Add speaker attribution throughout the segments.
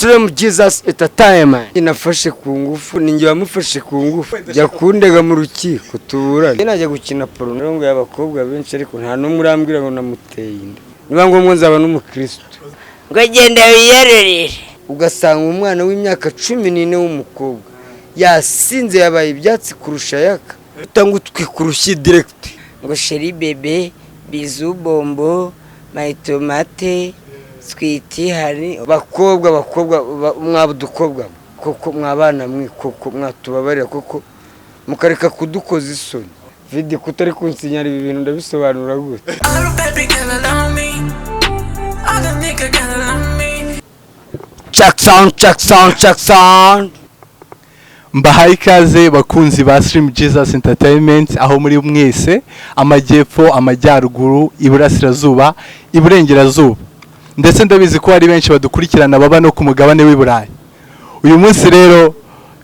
Speaker 1: Slim Jesus Entertainment. Nafashe ku ngufu, ninjye wamufashe ku ngufu. Jya kundega mu rukiko tuburane. Najya gukina porno ngo y'abakobwa benshi, ariko nta n'umwe urambwira ngo namuteye inda. Niba ngombwa nzaba n'umukristo.
Speaker 2: Ngo genda wiyarurire.
Speaker 1: Ugasanga umwana w'imyaka 14 w'umukobwa yasinze, yabaye ibyatsi kurusha yaka utanga utwi kurushyi direct.
Speaker 2: Ngo chéri, bébé, bisou, bonbon, my tomate, sweetie, honey.
Speaker 1: Bakobwa, bakobwa, mwaba udukobwa koko, mwabana mwe koko, mwatubabarira koko mukareka kudukoza isoni. Vidi kutari kunsinyara ibi bintu, ndabisobanura gute?
Speaker 3: All the baby gotta love me. All the nigga gotta love me.
Speaker 1: Check sound, check sound, check sound.
Speaker 4: Mbahaye ikaze, bakunzi ba Slim Jesus Entertainment, aho muri mwese, amajyepfo, amajyaruguru, iburasirazuba, iburengerazuba, ndetse ndabizi ko hari benshi badukurikirana baba no ku mugabane w'i Burayi. Uyu munsi rero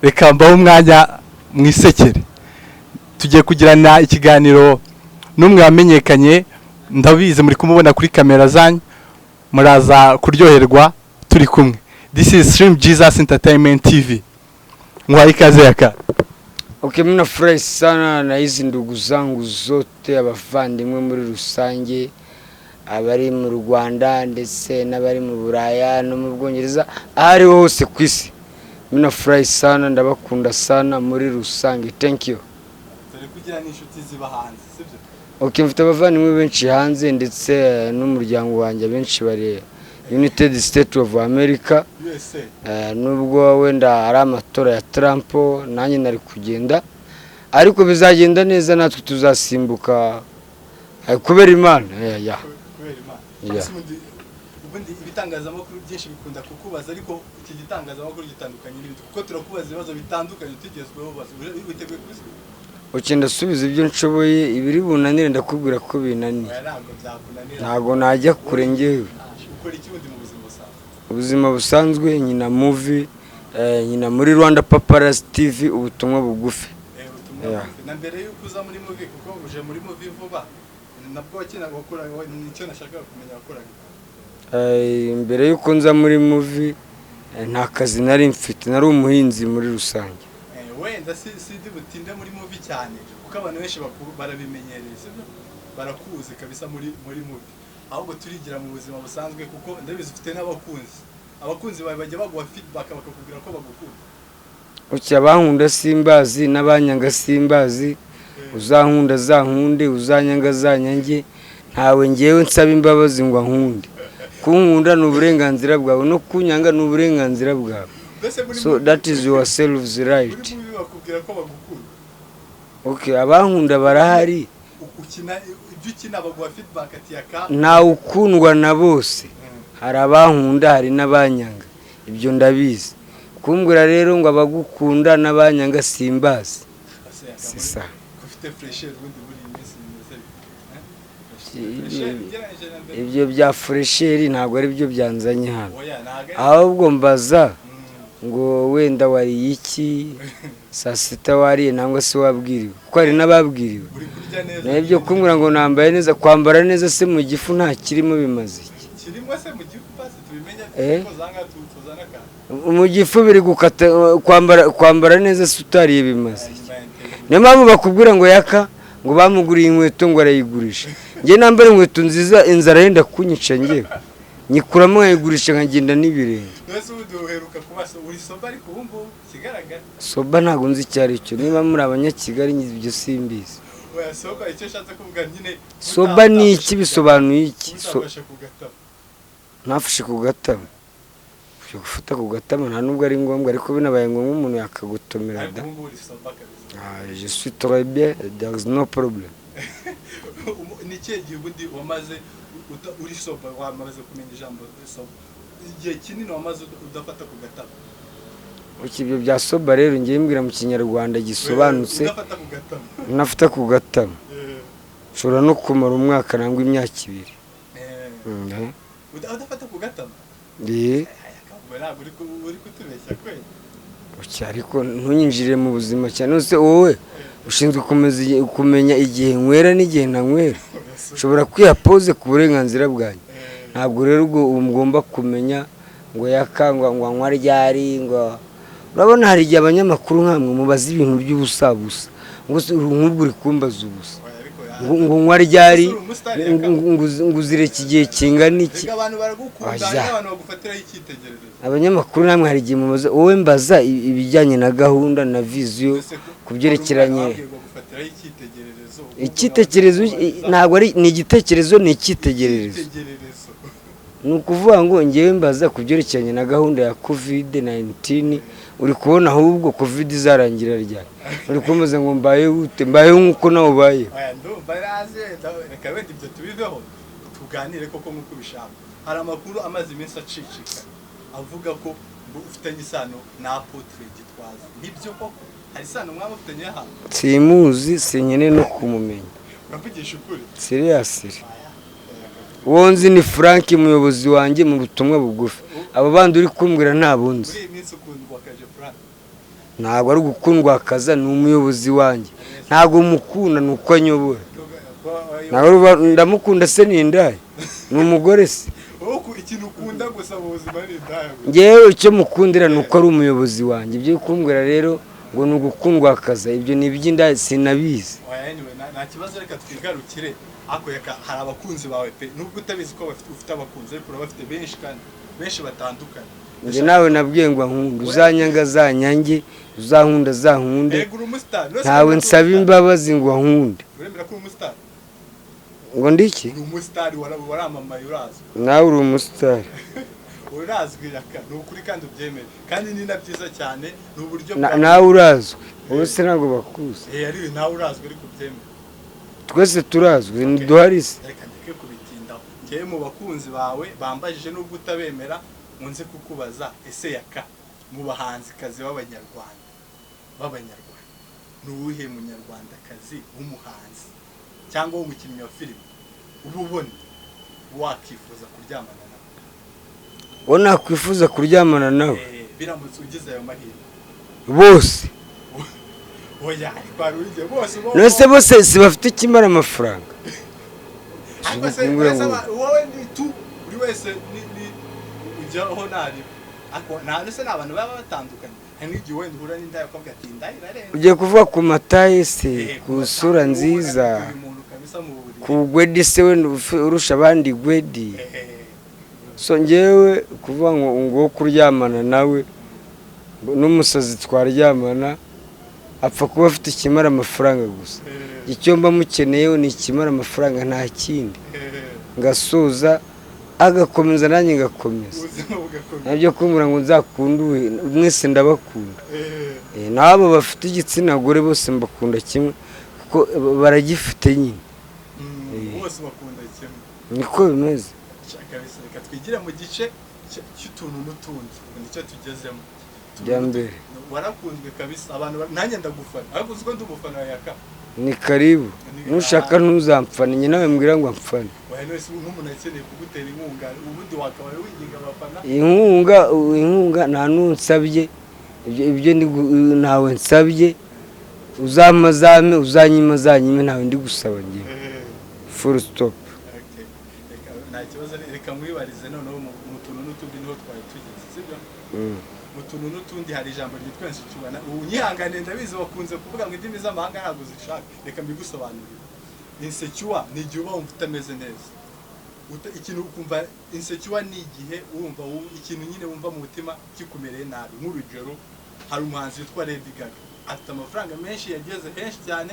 Speaker 4: reka mbahe umwanya mwisekere. Tugiye kugirana ikiganiro n'umwe wamenyekanye, ndabizi muri kumubona kuri kamera zanyu, muraza kuryoherwa turi kumwe. This is Slim Jesus Entertainment TV. Mwaha ikaze, Yaka.
Speaker 1: Okay, mimi nafurahi sana na hizi ndugu zangu zote, abavandimwe muri rusange, abari mu Rwanda ndetse n'abari mu Buraya no mu Bwongereza, aho ariho hose ku isi. Mimi nafurahi sana, ndabakunda sana muri rusange. Thank you.
Speaker 4: Turi kugira n'inshuti ziba hanze, sibyo?
Speaker 1: Okay, mfite abavandimwe benshi hanze ndetse n'umuryango wanjye, abenshi bari United States of America.
Speaker 4: USA.
Speaker 1: Nubwo wenda ari amatora ya Trump, nanjye nari kugenda, ariko bizagenda neza, natwe tuzasimbuka kubera Imana. Yeah.
Speaker 4: Kubera Imana.
Speaker 1: Yeah.
Speaker 4: Ese ubundi ibitangazamakuru byinshi bikunda kukubaza, ariko iki gitangazamakuru gitandukanye n'ibindi kuko turakubaza ibibazo bitandukanye utigezweho ubaza. Witeguye kubisubiza?
Speaker 1: Okay, ndasubiza ibyo nshoboye, ibiri bunanire ndakubwira ko binaniye.
Speaker 4: Oya, ntabwo byakunanira.
Speaker 1: Ntabwo najya kure njyewe.
Speaker 4: Ukora iki ubundi mu buzima busanzwe?
Speaker 1: Ubuzima busanzwe nkina movie, nkina muri Rwanda Paparazzi TV, ubutumwa bugufi.
Speaker 4: Ubutumwa bugufi. Na mbere y'uko uza muri movie, kuko uje muri movie vuba, nabwo wakinaga, wakora, nicyo nashakaga kumenya, wakoraga?
Speaker 1: Mbere y'uko nza muri movie, nta kazi nari mfite, nari umuhinzi muri rusange.
Speaker 4: Wenda si ndi butinde muri movie cyane kuko abantu benshi barabimenyereye, sibyo? Barakuzi kabisa muri movie. Ahubwo turigira mu buzima busanzwe, kuko ndabizi ufite n'abakunzi. Abakunzi bawe bajya baguha feedback bakakubwira ko bagukunda?
Speaker 1: Uki abankunda simbazi, n'abanyanga simbazi. Uzankunda azankunde, uzanyanga azanyange, ntawe ngewe nsaba imbabazi ngo ankunde. Kunkunda ni uburenganzira bwawe, no kunyanga ni uburenganzira bwawe.
Speaker 4: Mbese muri
Speaker 1: So that is your self right.
Speaker 4: Muri movie bakubwira ko bagukunda?
Speaker 1: Okay, abankunda barahari.
Speaker 4: Ukina ibyo ukina, baguha feedback ati Yaka?
Speaker 1: Ntawe ukundwa na bose. Hari abankunda, hari n'abanyanga, ibyo ndabizi. Kumbwira rero ngo abagukunda n'abanyanga simbazi, c'est ça.
Speaker 4: Ko ufite fraîcheur ubundi muri iyi minsi, bimeze bite? Fraîcheur ugereranyije na mbere.
Speaker 1: Ibyo bya fraîcheur ntabwo ari byo byanzanye hano.
Speaker 4: Oya, ntabwo ari
Speaker 1: Ahubwo mbaza ngo wenda wariye iki saa sita, wariye nangwa se wabwiriwe, kuko hari n'ababwiriwe.
Speaker 4: Uri kurya neza.
Speaker 1: Naho ibyo kumbwira ngo nambaye neza, kwambara neza se mu gifu nta kirimo bimaze iki?
Speaker 4: Kirimo se mu gifu pasi tubimenya ko zanga tuzana akantu.
Speaker 1: Mu gifu biri gukata. Kwambara neza se utariye bimaze iki?
Speaker 4: Nyuma ya interview.
Speaker 1: Niyo mpamvu bakubwira ngo Yaka ngo bamuguriye inkweto ngo arayigurisha. Njye nambara inkweto nziza, inzara yenda kunyica, njyewe nyikuramo nkayigurisha, nkagenda n'ibirenge.
Speaker 4: Mbese ubundi uheruka kuba uri sober, ariko ubu ngubu ikigaragara?
Speaker 1: Sober ntabwo nzi icyo ari cyo. Niba muri Abanyakigali, ibyo simbizi.
Speaker 4: Oya, sober icyo nshatse kuvuga nyine
Speaker 1: Sober ni iki? Bisobanuye iki?
Speaker 4: Utafashe ku gatama.
Speaker 1: Ntafashe ku gatama. Kujya gufata ku gatama nta nubwo ari ngombwa, ariko binabaye ngombwa umuntu yakagutomera
Speaker 4: Ariko
Speaker 1: da.
Speaker 4: ubu ngubu uri sober kabisa.
Speaker 1: Ah, je suis très bien, there is no problem.
Speaker 4: Ni ikihe gihe ubundi wamaze uri sober, wamaze kumenya ijambo sober, igihe kinini wamaze udafata ku gatama?
Speaker 1: Uki ibyo bya sober rero, ngiye mbwira mu Kinyarwanda gisobanutse.
Speaker 4: Udafata ku gatama.
Speaker 1: Nafata ku gatama, nshobora no kumara umwaka nangwa imyaka 2.
Speaker 4: Udafata ku gatama?
Speaker 1: Eh.
Speaker 4: Aya, kabwo ntabwo uri kutubeshya kweli.
Speaker 1: Uki ariko ntunyinjire mu buzima cyane. Nose wowe ushinzwe kumenya igihe nywera n'igihe ntanywera? Nshobora kwiha pause ku burenganzira bwanjye. Ntabwo rero ubwo ngomba kumenya Ngo yakangwa ngo anywa ryari? Ngo urabona hari igihe abanyamakuru nkamwe mubaza ibintu by'ubusabusa, ngo se nk'ubwo uri kumbaza ubusa.
Speaker 4: Oya, ariko
Speaker 1: Ngo nywa ryari?
Speaker 4: Ese uri umusitari?
Speaker 1: Ngo uzireka igihe kingana iki?
Speaker 4: Reka, abantu baragukunda.
Speaker 1: Oya.
Speaker 4: Hari n'abantu bagufatiraho icyitegererezo.
Speaker 1: Abanyamakuru namwe hari igihe mubaza. Wowe mbaza ibijyanye na gahunda na vision
Speaker 4: Ese
Speaker 1: ku byerekeranye.
Speaker 4: hari umwana wabwiye bagufatiraho icyitegererezo, ubwo
Speaker 1: Icyitegererezo ntabwo ari, ni igitekerezo, ni icyitegererezo.
Speaker 4: Icyitegererezo.
Speaker 1: Ni ukuvuga ngo ngewe mbaza ku byerekeranye na gahunda ya COVID 19. Uri kubona ahubwo COVID izarangira ryari? Uri kumbaza ngo mbaye ute? Mbayeho nk'uko nawe ubayeho.
Speaker 4: Oya, ndumva raze, reka wenda ibyo tubiveho, tuganire koko nk'uko ubishaka. Hari amakuru amaze iminsi acicikana avuga ko ngo ufitanye isano na Apôtre Gitwaza. Nibyo koko? Hari isano mwaba mufitanye ahantu?
Speaker 1: Simuzi, sinkeneye no kumumenya.
Speaker 4: Uravugisha ukuri?
Speaker 1: Seriously, uwo nzi ni Frank, umuyobozi wanjye mu butumwa bugufi. Abo bandi uri kumbwira ntabwo nzi.
Speaker 4: Muri iyi minsi ukundwa kaje Frank.
Speaker 1: Ntabwo ari ugukundwa akaza, ni umuyobozi wanjye. Ntabwo mukunda, ni uko anyobora. Ntabwo ari ndamukunda se? Ni indaya? Ni umugore se?
Speaker 4: Wowe ikintu ukunda gusa mu buzima ni indaya gusa.
Speaker 1: Ngewe icyo mukundira ni uko ari umuyobozi wanjye. Ibyo kumbwira rero ngo ni ugukundwa akaza, ibyo ni iby'indaya, sinabizi.
Speaker 4: Oya, anyway, nta kibazo, reka twigarukire. Ariko reka, hari abakunzi bawe pe, nubwo utabizi ko ufite abakunzi, ariko urabafite benshi kandi benshi batandukanye.
Speaker 1: Njye nawe nabwiye ngo ankunda, uzanyanga azanyange, uzankunda azankunde.
Speaker 4: Ego, uri umusitari. None se
Speaker 1: Ntawe
Speaker 4: uremera ko uri
Speaker 1: nsaba
Speaker 4: umusitari?
Speaker 1: imbabazi ngo ankunde.
Speaker 4: Uremera ko uri umusitari?
Speaker 1: Ngo ndiki?
Speaker 4: Uri umusitari, waramamaye, urazwi.
Speaker 1: Nawe uri umusitari.
Speaker 4: Urazwi raka, ni ukuri kandi ubyemere, kandi ni na byiza cyane, ni uburyo
Speaker 1: Nawe urazwi, wowe se ntabwo bakuzi?
Speaker 4: Eh, ari nawe urazwi, ariko ubyemere.
Speaker 1: Twese turazwi, ntiduhari se?
Speaker 4: Reka ndeke kubitindaho. Njyewe mu bakunzi bawe bambajije, nubwo utabemera, nkunze kukubaza: ese Yaka, mu bahanzikazi b'abanyarwanda, ni uwuhe munyarwandakazi w'umuhanzi cyangwa w'umukinnyi wa filime uba ubona wakifuza kuryamana nawe?
Speaker 1: Uwo nakwifuza kuryamana nawe?
Speaker 4: Eh, biramutse ugize ayo mahirwe.
Speaker 1: Bose.
Speaker 4: Oya, ariko hari ugiye bose uba
Speaker 1: None bose si bafite ikimara amafaranga?
Speaker 4: Ariko se
Speaker 1: Kumbwira
Speaker 4: ese wowe ni tu buri wese ni ujyaho ntari, ariko nta se ni abantu baba batandukanye. Hari n'igihe wenda uhura n'indaya ukavuga ati indaya irarenze.
Speaker 1: Ugiye kuvuga ku mataye se?
Speaker 4: Eh,
Speaker 1: Ku sura
Speaker 4: wowe
Speaker 1: nziza?
Speaker 4: ufite uyu muntu kabisa mu buriri.
Speaker 1: Ku gwedi se, wenda urusha abandi gwedi?
Speaker 4: Eh,
Speaker 1: So ngewe kuvuga ngo kuryamana nawe, n'umusazi twaryamana, apfa kuba afite ikimara amafaranga gusa. Icyo mba mukeneyeho ni ikimara amafaranga, nta kindi. Ngasoza agakomeza, nanjye ngakomeza.
Speaker 4: Ubuzima bugakomeza.
Speaker 1: Nabyo kumbwira ngo nzakunde uwe, mwese ndabakunda. N'abo bafite igitsina gore bose mbakunda kimwe, kuko baragifite nyine.
Speaker 4: Bose bakunda kimwe.
Speaker 1: Niko bimeze.
Speaker 4: Kabisa, reka twigire mu gice cy'utuntu n'utundi, ubu nicyo tugezemo.
Speaker 1: Jya mbere.
Speaker 4: Warakunzwe kabisa, abantu nanjye ndagufana, ariko uzi ko ndi umufana wa Yaka?
Speaker 1: Ni karibu, nushaka ntuzamfane, njye nawe mbwira ngo amfane.
Speaker 4: Oya, none se nk'umuntu akeneye kugutera inkunga, ubundi wakabaye winginga abafana?
Speaker 1: Inkunga nta n'unsabye. Ibyo ntawe nsabye. Uzampa azampe, uzanyima azanyime, ntawe ndi gusaba njyewe. Full stop.
Speaker 4: Okay. Reka, nta kibazo, reka nkwibarize noneho mu tuntu n'utundi, niho twari tugeze, sibyo? Mu tuntu n'utundi hari ijambo ryitwa insecure. Ubu nyihangane, ndabizi bakunze kuvuga ngo indimi z'amahanga ntabwo zishaka, reka mbigusobanurire. Insecure ni igihe uba wumva utameze neza. Ikintu ukumva insecure ni igihe wumva ikintu nyine wumva mu mutima kikumereye nabi. Nk'urugero, hari umuhanzi witwa Lady Gaga, afite amafaranga menshi, yageze henshi cyane,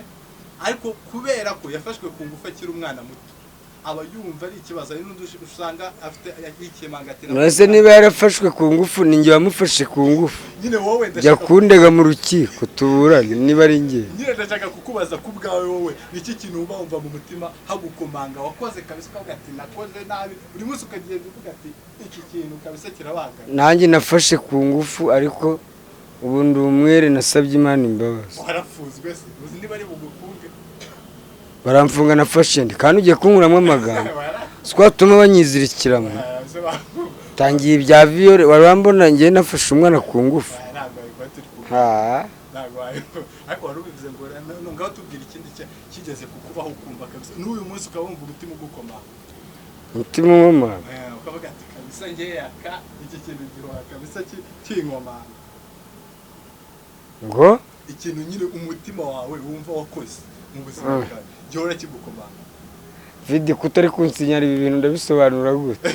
Speaker 4: ariko kubera ko yafashwe ku ngufu akiri umwana muto, aba yumva ari ikibazo. Hari n'undi usanga afite yikemanga ati
Speaker 1: None niba yarafashwe ku ngufu, ni njye wamufashe ku ngufu?
Speaker 4: Nyine wowe
Speaker 1: Jya
Speaker 4: ndashaka
Speaker 1: kundega mu rukiko tuburane niba ari njye.
Speaker 4: Nyine ndashaka kukubaza ku bwawe, wowe ni iki kintu uba wumva mu mutima hagukomanga wakoze kabisa, ukavuga ati nakoze nabi, buri munsi ukagenda uvuga ati iki kintu kabisa kirabangana?
Speaker 1: Nanjye nafashe ku ngufu, ariko ubu ndi umwere, nasabye Imana imbabazi.
Speaker 4: Warafunzwe se? Uzi niba ari bugufunge?
Speaker 1: Baramfunga nafashe ndi, kandi ugiye kunkuramo amagambo twatuma banyizirikiramo. Tangiye ibya viol, wari wambona njye nafashe umwana ku ngufu?
Speaker 4: Ntabwo wabikora turi kumwe.
Speaker 1: Ha.
Speaker 4: Ntabwo wabikora, ariko wari ubivuze ngo ngaho tubwira ikindi kigeze kukubaho ukumva kabisa n'uyu munsi ukaba wumva umutima ugukomanga.
Speaker 1: Umutima unkomanga?
Speaker 4: Ukavuga ati kabisa ngewe Yaka, iki kintu gihora kabisa kinkomanga.
Speaker 1: Ngo?
Speaker 4: Ikintu nyine umutima wawe wumva wakoze mu buzima bwawe gihora kigukomanga.
Speaker 1: Vidi, kutari kunsinyara ibi bintu ndabisobanura gute?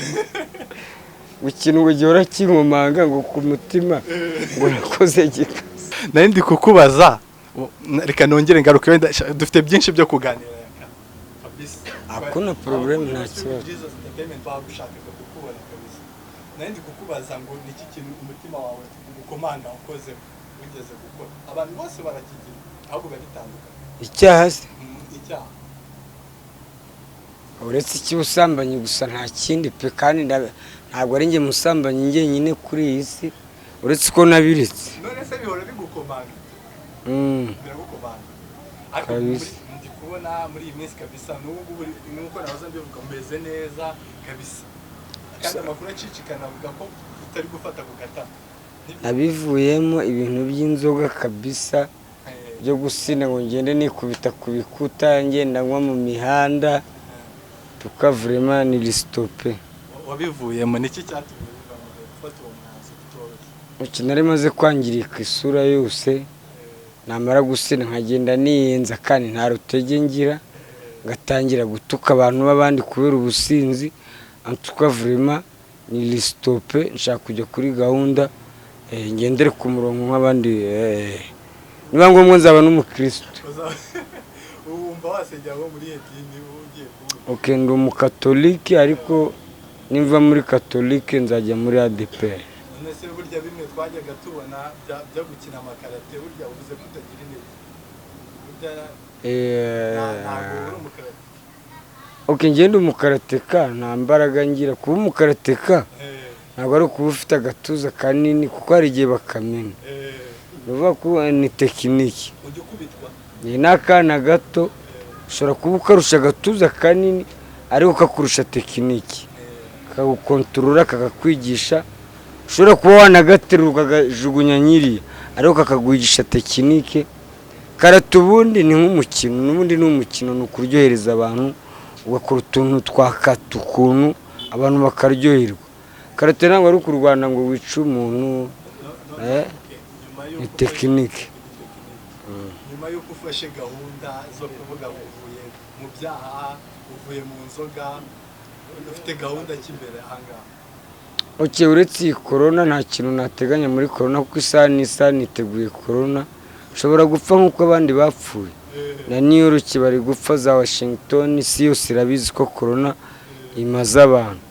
Speaker 1: Ikintu ngo gihora kinkomanga ngo ku mutima ngo nakoze gikaze.
Speaker 4: Nari ndi kukubaza, reka nongere ngaruke, wenda dufite byinshi byo kuganira, Yaka, kabisa.
Speaker 1: Hakuna problem, nta kibazo.
Speaker 4: Jesus Entertainment bagushakaga kukubona kabisa. Nari ndi kukubaza ngo ni iki kintu umutima wawe ugukomanga wakoze, wigeze gukora? Abantu bose barakigira, ahubwo biba bitandukanye.
Speaker 1: Icyaha se?
Speaker 4: Icyaha.
Speaker 1: Uretse icy'ubusambanyi gusa, nta kindi pe. Kandi ntabwo ari njye musambanyi njyenyine kuri iyi si, uretse ko nabiretse.
Speaker 4: None se bihora bigukomanga? Biragukomanga ariko?
Speaker 1: Kabisa.
Speaker 4: Ndi kubona muri iyi minsi kabisa, n'ubu ngubu nk'uko nahoze mbivuga, umeze neza kabisa, kandi amakuru acicikana avuga ko utari gufata ku gatama. Nibyo?
Speaker 1: Nabivuyemo ibintu by'inzoga kabisa, byo gusinda ngo ngende nikubita ku bikuta, ngenda nywa mu mihanda, tukavurema ni risitope.
Speaker 4: Wabivuyemo. Niki cyatumye bivamo, gufata uwo mwanzuro utoroshye?
Speaker 1: Uki nari maze kwangirika isura yose, namara gusinda nkagenda niyenza kandi nta rutege ngira, ngatangira gutuka abantu b'abandi kubera ubusinzi. Antuka vraiment ni risitope, nshaka kujya kuri gahunda, ngendere ku murongo nk'abandi, niba ngombwa nzaba n'umukristo.
Speaker 4: Wumva wasengera nko muri iyo dini ugiye kuba?
Speaker 1: Ok, ndi umukatolike, ariko nimva muri katolike nzajya muri ADPR.
Speaker 4: None se burya bimwe twajyaga tubona byo gukina amakarate, burya uvuze ko utagira intege burya? Ntabwo uri umukarate?
Speaker 1: Ok, ngende umukarateka nta mbaraga ngira. Kuba umukarateka ntabwo ari ukuba ufite agatuza kanini, kuko hari igihe bakamena. Ni ukuvuga ko ni technique.
Speaker 4: Ujya ukubitwa?
Speaker 1: Ni n'akana gato ushobora kuba ukarusha agatuza kanini, ariko kakurusha technique, kagukontorora, kakakwigisha. Ushobora kuba wanagaterura ukagajugunya nyiriya, ariko kakakwigisha technique. Karate ubundi ni nk'umukino, n'ubundi ni umukino, ni ukuryohereza abantu, ugakora utuntu twakata ukuntu abantu bakaryoherwa. Karate ntabwo ari ukurwana ngo wice umuntu.
Speaker 4: Nyuma
Speaker 1: Ni
Speaker 4: y'uko
Speaker 1: technique.
Speaker 4: Nyuma y'uko ufashe gahunda zo kuvuga ngo uvuye mu byaha, uvuye mu nzoga, ufite gahunda ki imbere ahangaha?
Speaker 1: Ok, uretse iyi korona nta kintu nateganya muri korona, kuko isaha n'isaha niteguye korona. Nshobora gupfa nk'uko abandi bapfuye, na New York bari gupfa, za Washington, isi yose irabizi ko korona imaze abantu.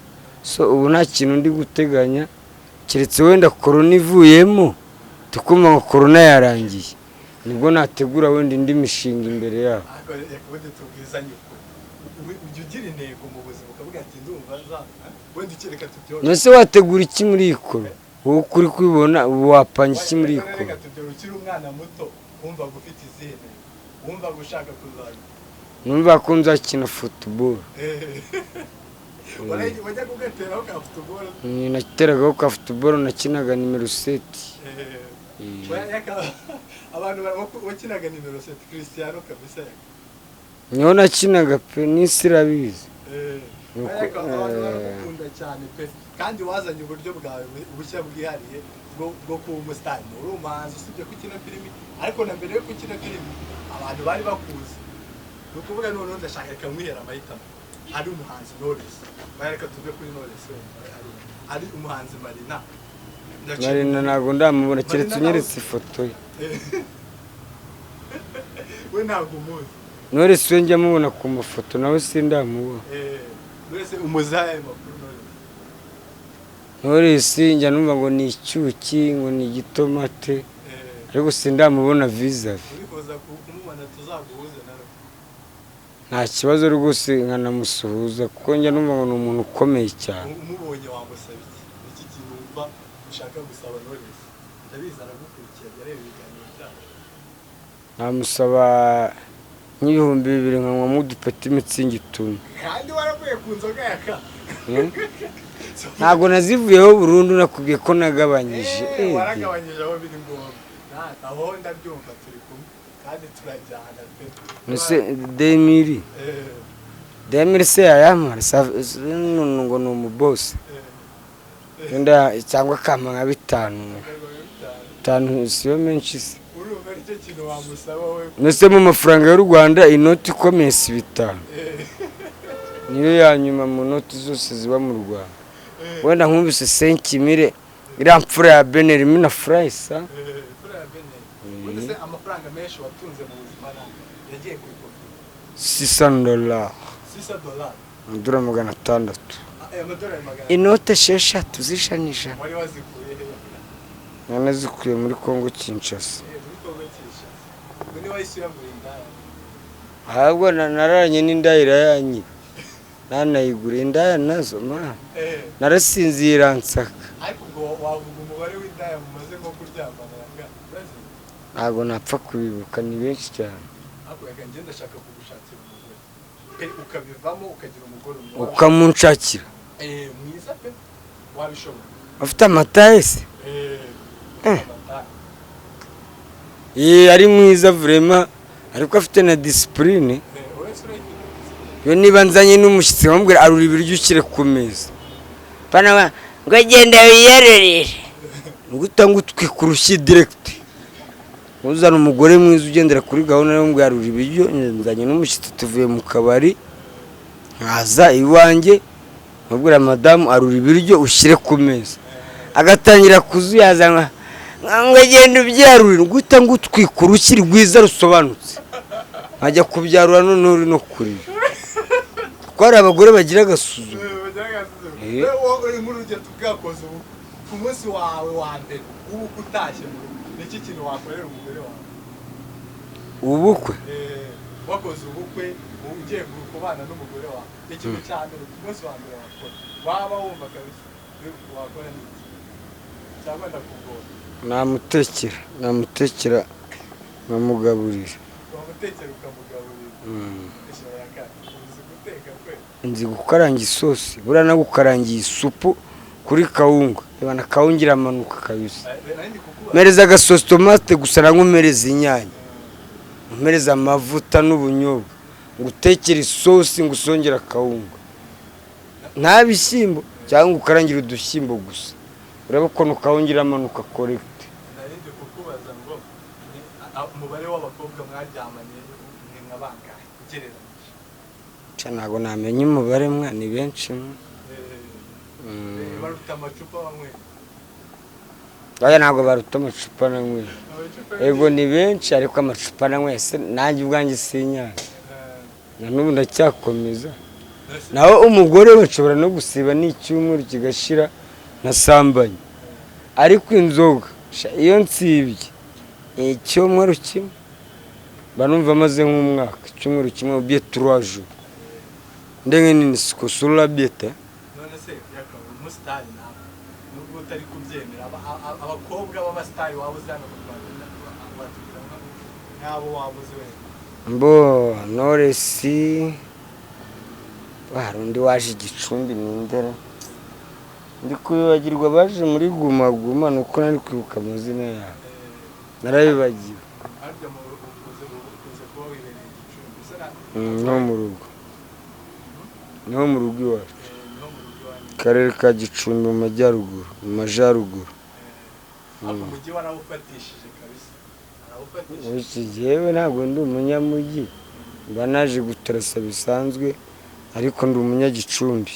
Speaker 1: So ubu nta kintu ndi guteganya, keretse wenda korona ivuyemo, tukumva ngo korona yarangiye, nibwo nategura wenda indi mishinga imbere yabo.
Speaker 4: Ariko reka ubundi tubwizanye ukuri. Ujya ugira intego mu buzima ukavuga ati ndumva za wenda iki, reka tubyoroshye.
Speaker 1: None se wategura iki muri iyi korona? Wowe uko uri kubibona ubu, wapanga iki muri iyi
Speaker 4: Reka
Speaker 1: korona?
Speaker 4: tubyoroshye. Ukiri umwana muto wumvaga ufite izihe ntego? Wumvaga ushaka kuzajya?
Speaker 1: Numva ko nzakina football.
Speaker 4: Wajyaga ugateraho ka football?
Speaker 1: Nateragaho ka football, nakinaga nimero 7.
Speaker 4: Abantu wakinaga nimero 7, Cristiano kabisa.
Speaker 1: Niho nakinaga pe, n'isi irabizi.
Speaker 4: Ariko abantu baragukunda cyane pe, kandi wazanye uburyo bwawe bushya bwihariye bwo kuba umusitari. Uri umuhanzi usibye ko ukina filimi, ariko na mbere yo gukina filimi abantu bari bakuzi. Ni ukuvuga noneho ndashaka, reka nkwihera amahitamo: ari umuhanzi Knowless, reka tuve kuri Knowless wenda, ari umuhanzi Marina.
Speaker 1: Marina ntabwo ndamubona, keretse
Speaker 4: Marina.
Speaker 1: Unyeretse ifoto ye.
Speaker 4: We ntabwo umuzi?
Speaker 1: Knowless we njya mubona ku mafoto, nawe sindamubona.
Speaker 4: Wese umuzi ayo makuru Knowless?
Speaker 1: Knowless njya numva ngo ni icyuki, ngo ni igitomate, ariko sindamubona vis-à-vis.
Speaker 4: Urifuza kumubona tuzaguhuze nawe?
Speaker 1: Nta kibazo rwose, nkanamusuhuza, kuko njya numva ngo ni umuntu ukomeye cyane.
Speaker 4: Umubonye wamusaba iki? Iki kintu wumva ushaka gusaba Knowless? Ndabizi aragukurikiye, areba ibiganiro byacu.
Speaker 1: Namusaba nk'2000 nkanywamo udupeti Mützig tune.
Speaker 4: Kandi waravuye ku nzoga Yaka?
Speaker 1: Ntabwo nazivuyeho burundu, nakubwiye ko nagabanyije.
Speaker 4: Waragabanyije aho biri ngombwa. Aho ndabyumva, turi kumwe kandi turajyana pe.
Speaker 1: Ese 2000? Demiri se yayamara ngo ni umubosi wenda, cyangwa akampa nka bitanu. Bitanu siyo menshi se?
Speaker 4: Urumva aricyo kintu wamusaba wowe?
Speaker 1: Mbese mu mafaranga y'u Rwanda inoti ikomeye si bitanu? Niyo ya nyuma mu noti zose ziba mu Rwanda. Wenda nkubise 5 mille, iriya mfura ya beneri mina furayisa.
Speaker 4: Imfura ya Beneri. Ubundi se amafaranga menshi watunze mu buzima ntabwo yagiye ku ikofi?
Speaker 1: $600.
Speaker 4: $600?
Speaker 1: Amadorari 600.
Speaker 4: Aya madorari 600?
Speaker 1: Inote esheshatu z'ijana ijana.
Speaker 4: Wari wazikuye he?
Speaker 1: Nanazikuye muri Kongo Kinshasa.
Speaker 4: Muri Kongo Kinshasa. Ubwo niba wahise uyagura indaya?
Speaker 1: Ahubwo nararanye n'indaya irayanyiba, nanayigura indaya nazo ma. Narasinziye iransaka.
Speaker 4: Ariko ubwo wavuga umubare w'indaya mumaze nko kuryamana yanga urazi?
Speaker 1: Ntabwo napfa kubibuka, ni benshi cyane.
Speaker 4: Ariko reka njye ndashaka kugushakira umugore pe, ukabivamo ukagira umugore umwe.
Speaker 1: Ukamunshakira?
Speaker 4: Mwiza pe, wabishobora?
Speaker 1: Afite amataye se?
Speaker 4: Eh. Amataye.
Speaker 1: Ari mwiza vraiment, ariko afite na discipline.
Speaker 4: Uretse urayifite.
Speaker 1: Yo niba nzanye n'umushyitsi bamubwira arura ibiryo ushyire ku meza.
Speaker 2: Pana ngo genda wiyarurire.
Speaker 1: Nguta ngutwika urushyi direct. Uzana umugore mwiza ugendera kuri gahunda, yo arura ibiryo, nzanye n'umushyitsi tuvuye mu kabari, nkaza iwanjye nkabwira madamu arura ibiryo ushyire ku meza, agatangira kuzuyaza ngo genda ubyarurire, nguta ngutwika urushyi rwiza rusobanutse, nkajya kubyarura noneho uri no kurira, kuko hari abagore bagira agasuzuguro.
Speaker 4: Wowe nk'urugero tubwakoze ubu, ku munsi wawe wa mbere w'ubukwe utashye mu rugo, ni iki kintu wakorera umugore wawe?
Speaker 1: Ubukwe?
Speaker 4: Wakoze ubukwe, ugiye kubana n'umugore wawe, ikintu cya mbere ku munsi wa mbere wakora, waba wumva kabisa wakora ni iki, cyangwa ndakugora?
Speaker 1: Namutekera nkamugaburira.
Speaker 4: Wamutekera ukamugaburira? Ese uzi guteka kwe?
Speaker 1: Nzi gukaranga isosi, buriya nagukarangiye isupu kuri kawunga, reba na kawunga iramanuka kabisa.
Speaker 4: Nari ndi kukubaza.
Speaker 1: Mpereza agasosi tomate gusa, nangwa umpereza inyanya, umpereza amavuta n'ubunyobwa, ngutekere isosi, ngusongere akawunga, nta bishyimbo, cyangwa ukarangire udushyimbo gusa, urebe ukuntu kawunga iramanuka correct.
Speaker 4: Nari ndi kukubaza ngo umubare w'abakobwa mwaryamanye ni nka bangahe ugereranyije?
Speaker 1: Nca ntabwo namenya umubare mwa, ni benshi mwa.
Speaker 4: Baruta amacupa bamwe?
Speaker 1: Oya, ntabwo baruta amacupa nanyweye.
Speaker 4: Amacupa?
Speaker 1: Ego, ni benshi, ariko amacupa nanyweye se nanjye ubwanjye sinyana, na n'ubu ndacyakomeza. Naho umugore we nshobora no gusiba n'icyumweru kigashira ntasambanye, ariko inzoga sha, iyo nsibye icyumweru kimwe mba numva amaze nk'umwaka. Icyumweru kimwe ou bien 3 jours, ndenge nini sikosura biete.
Speaker 4: None se yakaba umusitari nawe, nubwo utari kubyemera, abakobwa b'abasitari waba uzi hano mu Rwanda, watubwira nk'abo waba uzi wenda?
Speaker 1: Mbo Knowless, hari undi waje Igicumbi, ni Ndera, ndi kwibagirwa, baje muri Guma Guma, nuko nari kwibuka amazina yabo narabibagiwe.
Speaker 4: Harya mu ukunze kuba wibereye Igicumbi bisa na
Speaker 1: Niho mu rugo, niho mu rugo iwacu.
Speaker 4: Niho mu rugo iwanyu?
Speaker 1: Karere ka Gicumbi, mu majyaruguru, mu majaruguru.
Speaker 4: Ariko umujyi warawufatishije kabisa, warawufatishije.
Speaker 1: Muri iki gihe we ntabwo ndi umunyamujyi, mba naje gutarasa bisanzwe, ariko ndi umunyagicumbi.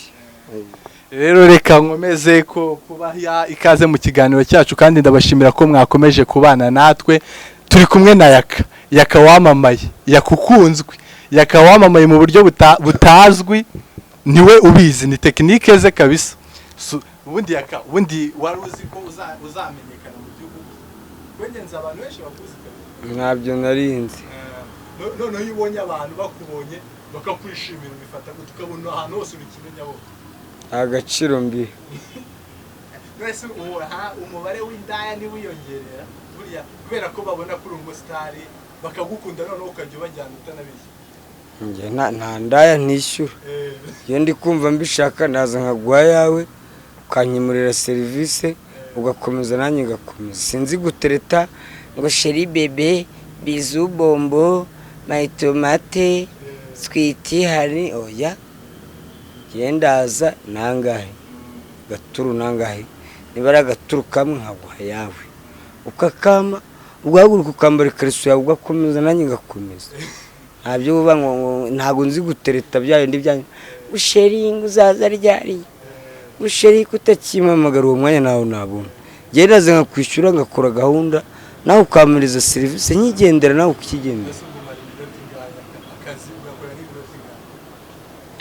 Speaker 4: Rero reka nkomeze ko kubaha ikaze mu kiganiro cyacu, kandi ndabashimira ko mwakomeje kubana natwe. Turi kumwe na Yaka, Yaka wamamaye, Yaka ukunzwe, Yaka wamamaye mu buryo butazwi, niwe ubizi, ni technique ze kabisa. Ubundi Yaka, ubundi wari uzi ko uzamenyekana mu gihugu? Wengenza abantu benshi bakuzi kabisa.
Speaker 1: Ntabyo narinzi.
Speaker 4: Noneho iyo ubonye abantu bakubonye bakakwishimira, ubifata gute, ukabona ahantu hose uri kimenya bose?
Speaker 1: Agaciro mbi.
Speaker 4: Mbese umubare w'indaya ntiwiyongerera buriya kubera ko babona ko uri umusitari bakagukunda, noneho ukajya ubajyana utanabizi?
Speaker 1: Njye nta ndaya ntishyura. Iyo ndi kumva mbishaka ndaza nkaguha yawe, ukanyimurira serivisi, ugakomeza nanjye ngakomeza. Sinzi gutereta.
Speaker 2: Ngo chéri bébé, bisou bonbon, my tomate, sweetie, honey, oya.
Speaker 1: Ndaza nangahe gaturu nangahe, niba ari agaturu kamwe nkaguha yawe ukakama, ugahaguruka ukambara ikariso yawe ugakomeza, nanjye ngakomeza. Ntabyo uba ngo ntabwo nzi gutereta bya bindi byanyu, chéri ngo uzaza ryari, chéri kutakimpamagara uwo mwanya nawe nabona. Njyewe ndaza nkakwishyura, ngakora gahunda, nawe ukampereza serivisi, nkigendera nawe ukigendera.
Speaker 4: Mbese ubwo umara iminota ingahe akazi, ugakora nk'iminota ingahe?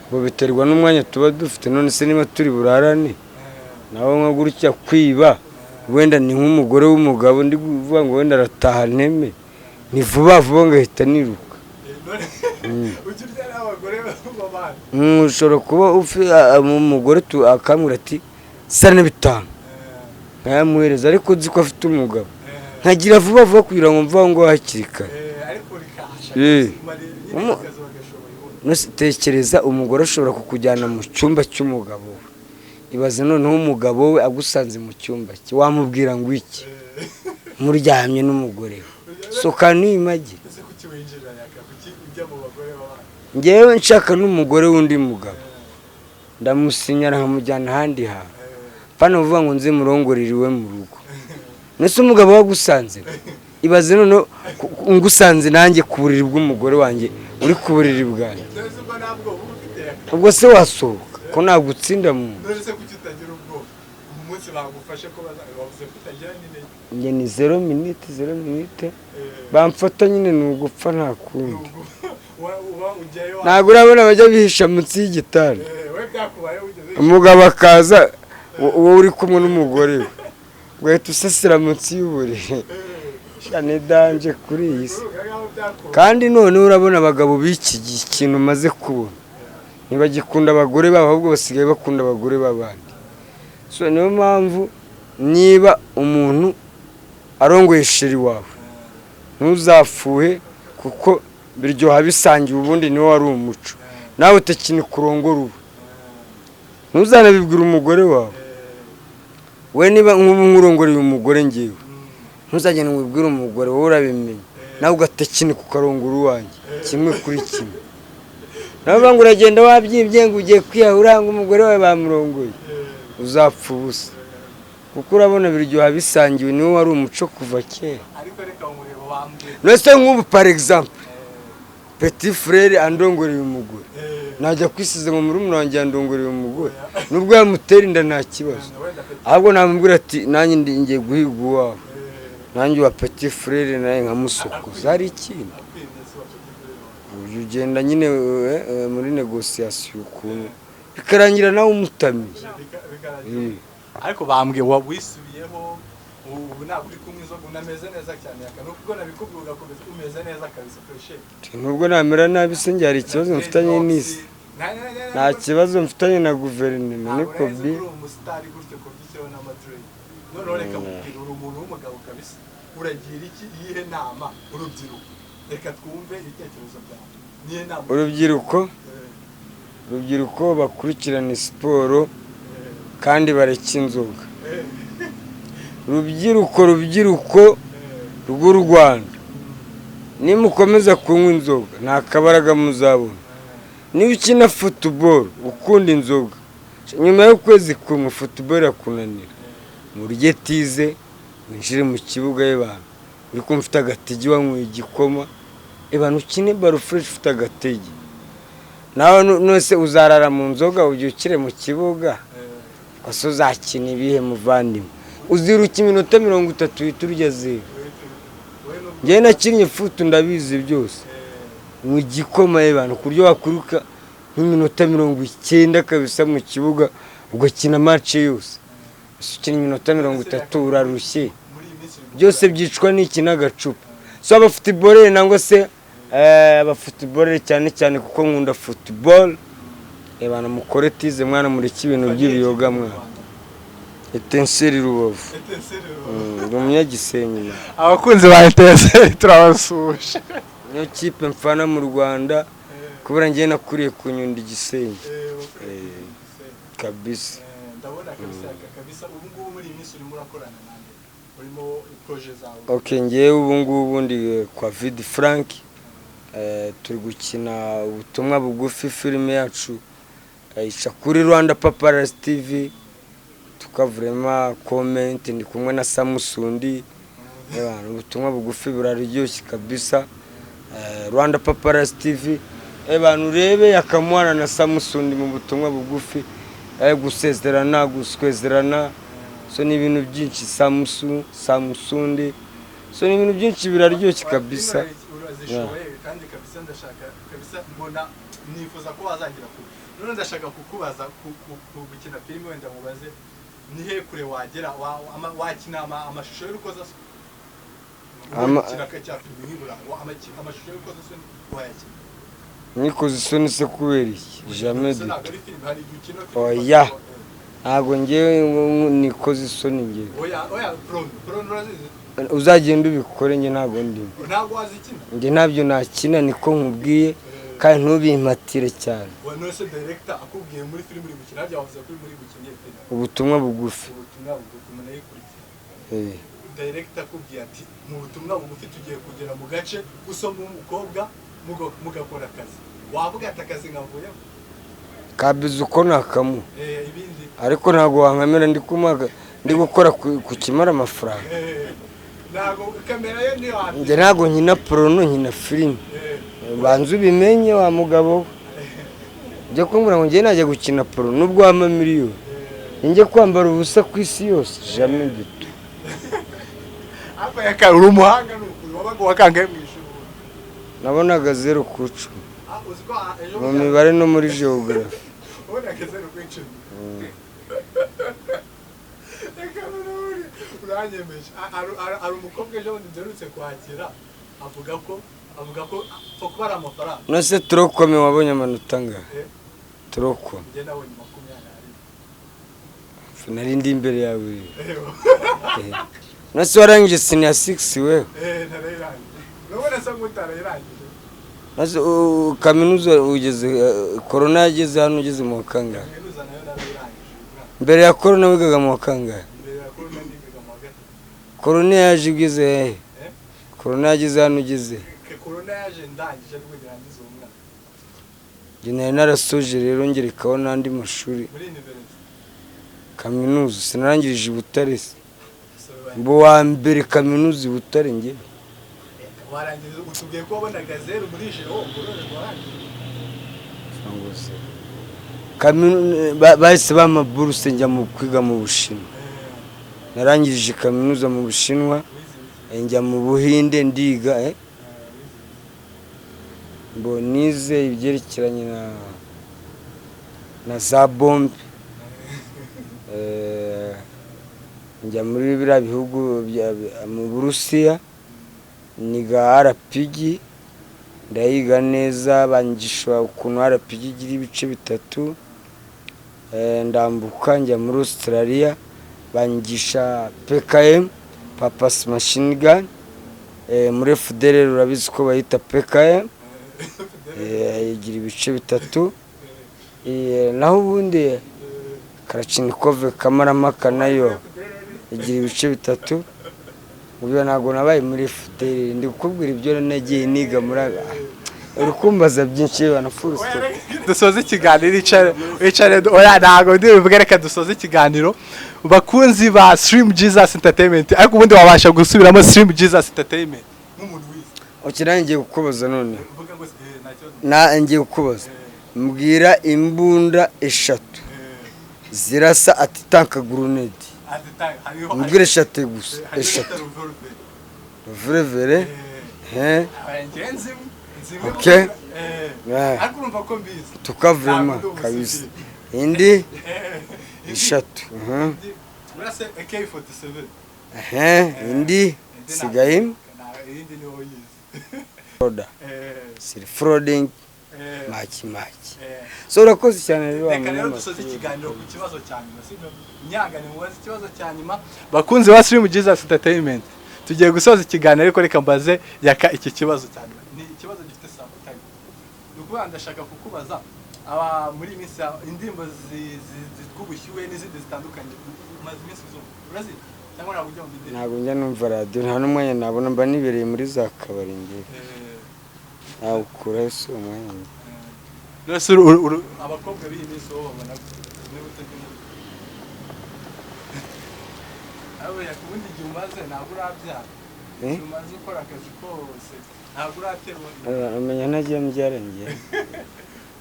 Speaker 1: Ubwo biterwa n'umwanya tuba dufite. None se niba turi burarane nawe nka gutya, kwiba wenda ni nk'umugore w'umugabo, ndi kuvuga ngo wenda arataha nteme, ni vuba vuba ngahita niruka.
Speaker 4: None ujya urya n'abagore b'abandi?
Speaker 1: Ushobora kuba umugore akambwira ati sara 5, nkayamuhereza, ariko nzi ko afite umugabo, nkagira vuba vuba kugira ngo mve aho ngaho hakiri kare.
Speaker 4: Ariko rikasha umara nyine akazi bagashoboye ubundi.
Speaker 1: None se tekereza umugore ashobora kukujyana mu cyumba cy'umugabo we, ibaze noneho umugabo we agusanze mu cyumba cye, wamubwira ngo iki muryamye n'umugore we? So can you imagine?
Speaker 4: Ese kuki winjirira, Yaka? Kuki ujya mu bagore b'abandi?
Speaker 1: Ngewe nshaka n'umugore w'undi mugabo ndamusinyara nkamujyana ahandi hantu, hano uvuga ngo nze murongorere iwe mu rugo. Nese umugabo wagusanze, ibaze noneho ngusanze nanjye ku buriri bw'umugore wanjye, uri ku buriri bwanjye.
Speaker 4: None se ubwo nta bwoba uba ufite, Yaka?
Speaker 1: Ubwo se wasohoka ko nagutsinda mu nzu?
Speaker 4: None se kuki utagira ubwoba umunsi bagufashe ko bavuze ko utagira n'intege?
Speaker 1: Njye ni 0 minute, 0 minute. Bamfata nyine ni ugupfa, nta kundi.
Speaker 4: Uba ujyayo?
Speaker 1: Ntabwo urabona bajya bihisha munsi y'igitanda?
Speaker 4: We byakubayeho ugeze?
Speaker 1: Umugabo akaza, wowe uri kumwe n'umugore we, ugahita usasira munsi y'uburiri. Sha, ni danger kuri iyi si.
Speaker 4: Uruga nkaho byakubaye.
Speaker 1: Kandi noneho urabona abagabo b'iki gihe, ikintu umaze kubona, ntibagikunda abagore babo, ahubwo basigaye bakunda abagore b'abandi. So niyo mpamvu niba umuntu arongoye chéri wawe, ntuzafuhe, kuko biryoha bisangiwe. Ubundi niwo wari umuco. Nawe utakina kurongora ubu, ntuzanabibwira umugore wawe. We niba nk'ubu nkurongoreye umugore, ngewe ntuzagende ngo ubibwire umugore wowe, urabimenya nawe ugatekinika ukarongora uwanjye, kimwe kuri kimwe. Nawe uvuga ngo uragenda wabyibye, ngo ugiye kwiyahura, ngo umugore wawe bamurongoye, uzapfa ubusa, kuko urabona biryoha bisangiwe, niwo wari umuco kuva kera.
Speaker 4: Ariko reka umureba wambwira.
Speaker 1: None nk'ubu par exemple petit frère andongoreye umugore, najya kwisiza ngo murumuna wanjye yandongoreye umugore? Nubwo yamutera inda nta kibazo,
Speaker 4: Wenda petit.
Speaker 1: Ahubwo namubwira ati nanjye ngiye guhiga uwawe, nanjye wa petit frère nawe nkamusokoza, hari ikindi.
Speaker 4: Akwimye se wa petit frère wawe?
Speaker 1: Uyu ugenda nyine muri négociation ukuntu bikarangira nawe umutamiye.
Speaker 4: Bikarangira. Ariko bambwiye wa wisubiyeho, ubu ntabwo uri kunywa inzoga, unameze neza cyane, Yaka. Nubwo nabikubwiye ugakomeza, umeze neza kabisa, fresh.
Speaker 1: Nubwo namera nabi se njye hari ikibazo mfitanye n'isi? Nta kibazo mfitanye na guverinoma, niko bi.
Speaker 4: Uri umusitari gutyo ku buryo ushyiraho n'amadreads. Noneho reka mubwire, uri umuntu w'umugabo kabisa. Uragira iki, iyihe nama urubyiruko? Reka twumve ibitekerezo byawe, niyo nama.
Speaker 1: Urubyiruko, urubyiruko bakurikirana siporo kandi bareke inzoga. Rubyiruko, rubyiruko rw'u Rwanda, nimukomeza kunywa inzoga nta kabaraga muzabona. Niba ukina football ukunda inzoga, nyuma y'ukwezi kumwe football irakunanira. Murye tize, winjire mu kibuga y'abantu uri kumva ufite agatege, wanyweye igikoma, abantu ukine ball fresh ufite agatege. Nawe nose uzarara mu nzoga ubyukire mu kibuga, ese uzakina ibihe muvandimwe? Uziruka iminota 30 uhita urya zero. Njyewe nakinnye foot, ndabizi byose. Mu gikoma y'abantu, ku buryo wakwiruka nk'iminota 90 kabisa mu kibuga, ugakina match yose. Ese ukina iminota 30 urarushye?
Speaker 4: Muri iyi minsi uri
Speaker 1: Byose byicwa n'iki? N'agacupa. So abafootballeur nangwa se abafootballeur cyane cyane, kuko nkunda football, ebana mukore tize mwana, mureke ibintu by'ibiyoga mwana. Etincelles Rubavu. Ndi umunyagisenyi man.
Speaker 4: Abakunzi ba Etincelles turabasuhuje.
Speaker 1: Niyo kipe mfana mu Rwanda, kubera njyewe nakuriye ku Nyundo Igisenyi. Kabisa.
Speaker 4: Ndabona kabisa, Yaka, kabisa. Ubu ngubu muri iyi minsi urimo urakorana nande, urimo projet zawe?
Speaker 1: Ok, ngewe ubu ngubu ndi kwa Vidi Frank, turi gukina ubutumwa bugufi, filime yacu. Ica kuri Rwanda Paparazzi TV, tukavurema comment. Ndi kumwe na Samusundi. Ebana, ubutumwa bugufi buraryoshye kabisa. Rwanda Paparazzi TV, ebana, urebe Yakamwana na Samusundi mu butumwa bugufi, gusezerana, guswezerana. So ni ibintu byinshi, Samusu, Samusundi. So ni ibintu byinshi, biraryoshye kabisa.
Speaker 4: Urazishoboye kandi kabisa. Ndashaka kabisa, mbona nifuza ko wazagera kure. None ndashaka kukubaza ku gukina filime, wenda mubaze ni he kure wagera, wakina amashusho y'urukozasoni? Wakina ka cya filime nk'ibura amashusho y'urukozasoni wayakina?
Speaker 1: Nikoze isoni se kubera iki? Jamais
Speaker 4: Gusa
Speaker 1: du
Speaker 4: ntabwo ari filime, hari igihe ukina filime.
Speaker 1: Oya. Ntabwo ngewe nikoze isoni ngewe.
Speaker 4: Oya, oya, porno, porno urazizi?
Speaker 1: Uzagenda ubikore, njye ntabwo ndimo.
Speaker 4: Ntabwo wazikina?
Speaker 1: Njye ntabyo nakina, niko nkubwiye, kandi ntubimpatire cyane.
Speaker 4: Wa none se director akubwiye muri filime uri gukina, harya wavuze ko uri muri gukina iyo filime?
Speaker 1: Ubutumwa bugufi.
Speaker 4: Ubutumwa bugufi, umuntu ayikurikira. Director akubwiye ati: "Mu butumwa bugufi tugiye kugera mu gace usoma umukobwa, mugakora akazi," wavuga ati: "Akazi nkavuyemo"?
Speaker 1: Kabizi uko nakamu.
Speaker 4: Ibindi?
Speaker 1: Ariko ntabwo wankamera ndi kumaga, ndi gukora ku kimara amafaranga.
Speaker 4: Ntabwo kamera ye niyo.
Speaker 1: Njye ntabwo nkina porno, nkina filime. Banza ubimenye wa mugabo we. Njye kumbwira ngo njye najya gukina porno, nubwo wampa miliyoni, njye kwambara ubusa ku isi yose, jamais du tout.
Speaker 4: Ariko yaka, uri umuhanga, ni ukuri. Wabaga wakangaye mu ishuri?
Speaker 1: Nabonaga 0 ku 10.
Speaker 4: Ah, uzi ko ejo
Speaker 1: Mu mibare no muri geography.
Speaker 4: Wabonaga 0 ku 10? Reka noneho uranyemeje. Hari umukobwa ejo bundi mperutse kwakira, avuga ko apfa kuba ari amafaranga.
Speaker 1: None se tronc commun wabonye amanota angahe?
Speaker 4: Eh?
Speaker 1: Tronc commun.
Speaker 4: Njye nabonye 21.
Speaker 1: Nari ndi imbere yawe. None se warangije senior six wewe?
Speaker 4: Eh, narayirangije. Urabona asa nk'utarayirangije.
Speaker 1: None se kaminuza ugeze, corona yageze hano ugeze mu wa kangahe?
Speaker 4: Kaminuza nayo narayirangije uyu mwaka.
Speaker 1: Mbere ya corona wigaga mu wa kangahe?
Speaker 4: Mbere ya corona nigaga mu wa gatatu.
Speaker 1: Corona yaje ugeze hehe?
Speaker 4: Eh?
Speaker 1: Corona yageze hano ugeze?
Speaker 4: Corona yaje ndangije, ariko ngirangiza uwo mwaka.
Speaker 1: Njye nari narasoje rero, ngerekaho n'andi mashuri.
Speaker 4: Muri university?
Speaker 1: Kaminuza sinarangirije i Butare se?
Speaker 4: So,
Speaker 1: Mba uwa mbere kaminuza i Butare njye.
Speaker 4: Warangiza utubwiye ko wabonaga 0 muri géo, urone warangije.
Speaker 1: Ngo 0. Bahise bampa buruse, njya mu kwiga mu Bushinwa. Narangirije kaminuza mu Bushinwa.
Speaker 4: Wize iki?
Speaker 1: Njya mu Buhinde ndiga.
Speaker 4: Wize iki?
Speaker 1: Mbo nize ibyerekeranye na za bombe. Njya muri biriya bihugu mu Burusiya, niga RPG, ndayiga neza, banyigisha ukuntu RPG igira ibice bitatu. Ndambuka njya muri Australia, banyigisha PKM, purpose machine gun. Muri FDLR urabizi ko bayita PKM. Igira ibice bitatu. Naho ubundi Kalashnikov Kamarampaka nayo igira ibice bitatu. Ubwo ntabwo nabaye muri FDLR, ndi kukubwira ibyo nagiye niga muri, uri kumbaza byinshi bana, full stop.
Speaker 4: Dusoze ikiganiro, icare icare. Oya, ntabwo ndi buvuge, reka dusoze ikiganiro. Bakunzi ba Stream Jesus Entertainment, ariko ubundi wabasha gusubiramo Stream Jesus Entertainment nk'umuntu wize?
Speaker 1: Okay, nanjye ngiye kukubaza none.
Speaker 4: Uvuga ngo nta kibazo.
Speaker 1: Na ngiye kukubaza, mbwira imbunda eshatu zirasa anti-tank grenade.
Speaker 4: Hariho.
Speaker 1: Mbwira eshatu gusa.
Speaker 4: Hariho.
Speaker 1: Eshatu.
Speaker 4: Revolver.
Speaker 1: Revolver, he.
Speaker 4: Ngenzi nzi.
Speaker 1: Okay.
Speaker 4: Ariko urumva ko mbizi.
Speaker 1: Tukavurema.
Speaker 4: Ntabwo ndi
Speaker 1: Kabisa.
Speaker 4: umusivili.
Speaker 1: Indi
Speaker 4: Eshatu.
Speaker 1: eshatu.
Speaker 4: Urase AK47.
Speaker 1: Ehe, indi sigaye imwe.
Speaker 4: Iyindi niho yize.
Speaker 1: Roda self-loading. Maki maki. So urakoze cyane rero wa
Speaker 4: Reka rero
Speaker 1: munyamakuru.
Speaker 4: dusoze ikiganiro ku kibazo cya nyuma, sibyo? Nyagane mubaze ikibazo cya nyuma. Bakunzi ba Stream Jesus Entertainment, tugiye gusoza ikiganiro, ariko reka mbaze Yaka iki kibazo cya nyuma. Ni ikibazo gifite subtitle. Ni ukuvuga ndashaka kukubaza, aba muri iyi minsi indirimbo zitwa Ubushyuhe n'izindi zitandukanye umaze iminsi uzumva, urazizi cyangwa ntabwo ujya mu ndirimbo?
Speaker 1: Ntabwo njya numva radiyo, nta n'umwanya nabona, mba nibereye muri za kabari ngewe. Nawukura si umwanya.
Speaker 4: None se abakobwa b'iyi minsi bo babona gute? Niba utajya Abo yakubundi igihe umaze ntabwo urabyara.
Speaker 1: Eh?
Speaker 4: Igihe umaze ukora akazi kose ntabwo uraterwa.
Speaker 1: Umenya ntagiye mbyara njye.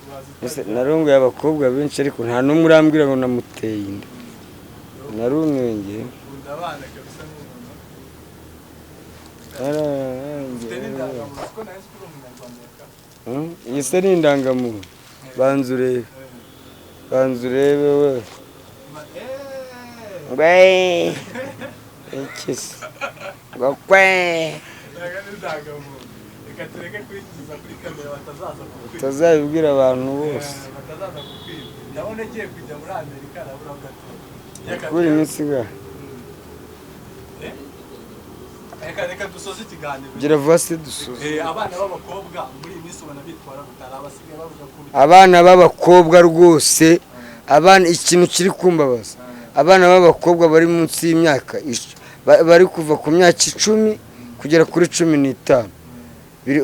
Speaker 4: Ubaza
Speaker 1: Ese
Speaker 4: utabyara.
Speaker 1: Narongoye abakobwa benshi, ariko nta n'umwe urambwira ngo namuteye inda. Narumiwe njye.
Speaker 4: Ukunda abana kabisa n'umuntu. Ufite n'indangamuntu, kuko nawe nzi ko uri umunyarwanda reka.
Speaker 1: Iyi se ni indangamuntu? Banza urebe, banza urebe we.
Speaker 2: Ngwe iki se? Ngo kwe.
Speaker 4: Ntabwo ari indangamuntu. Reka tureke kuyinjiza kuri kamera, batazaza kukwiba.
Speaker 1: Utazabibwira abantu bose.
Speaker 4: Batazaza kukwiba. Ndabona agiye kujya muri Amerika, arabura gato.
Speaker 1: Kuri iminsi ingahe?
Speaker 4: Eh? Reka dusoze ikiganiro.
Speaker 1: Gira vuba se dusoze.
Speaker 4: Abana b'abakobwa muri iyi minsi ubona bitwara gutara, abasigaye bavuga ko
Speaker 1: Abana b'abakobwa rwose, abana, ikintu kiri kumbabaza, abana b'abakobwa bari munsi y'imyaka bari kuva ku myaka 10 kugera kuri 15.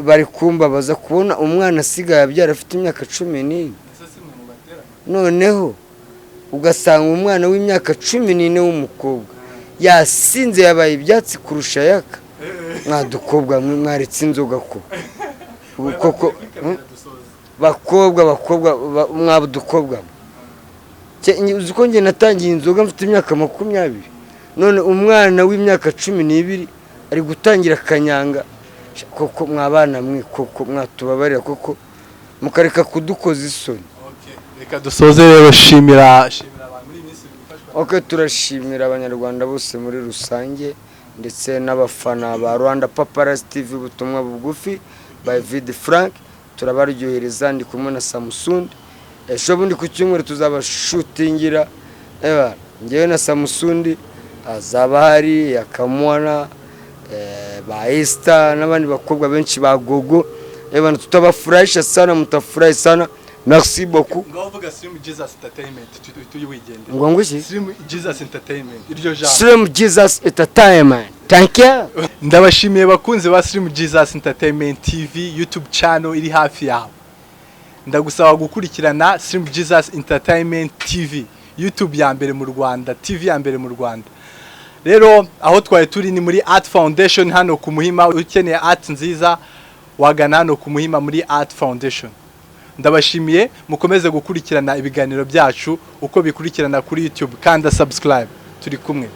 Speaker 1: Bari kumbabaza kubona umwana asigaye abyara afite imyaka 14.
Speaker 4: Ese si mwe mubatera?
Speaker 1: Noneho ugasanga umwana w'imyaka 14 w'umukobwa yasinze, yabaye ibyatsi kurusha yaka. Mwadukobwa mwe, mwaretse inzoga ko ubu koko?
Speaker 4: Kuri kamera dusoze.
Speaker 1: Bakobwa, bakobwa, mwadukobwa mwe. Uzi ko njye natangiye inzoga mfite imyaka 20, none umwana w'imyaka 12 ari gutangira akanyanga. Koko mwabana mwe, koko mwatubabarira, koko mukareka kudukoza isoni.
Speaker 4: Okay. Reka dusoze rero, shimira abantu muri iyi minsi bifashwa.
Speaker 1: Ok, turashimira abanyarwanda bose muri rusange, ndetse n'abafana ba Rwanda Paparazzi TV, ubutumwa bugufi by Vid Frank. Turabaryohereza, ndi kumwe na Samsung. Ejo bundi ku cyumweru tuzabashutingira. Eba ngewe na Samsung azaba hari akamwana, ba Esther n'abandi bakobwa benshi ba Gogo. Eba tutabafurahisha sana, mutafurahi sana. Merci beaucoup.
Speaker 4: Ngaho vuga Slim Jesus Entertainment tuyiwigendere.
Speaker 1: Ngo nguki?
Speaker 4: Slim Jesus Entertainment, iryo jambo.
Speaker 1: Slim Jesus Entertainment, thank you.
Speaker 4: Ndabashimiye bakunzi ba Slim Jesus Entertainment TV, YouTube channel iri hafi yawe. Ndagusaba gukurikirana Slim Jesus Entertainment TV, YouTube ya mbere mu Rwanda, TV ya mbere mu Rwanda. Rero aho twari turi ni muri Art Foundation hano ku Muhima. Ukeneye art nziza wagana hano ku Muhima muri Art Foundation. Ndabashimiye, mukomeze gukurikirana ibiganiro byacu uko bikurikirana kuri YouTube, kanda subscribe. Turi kumwe.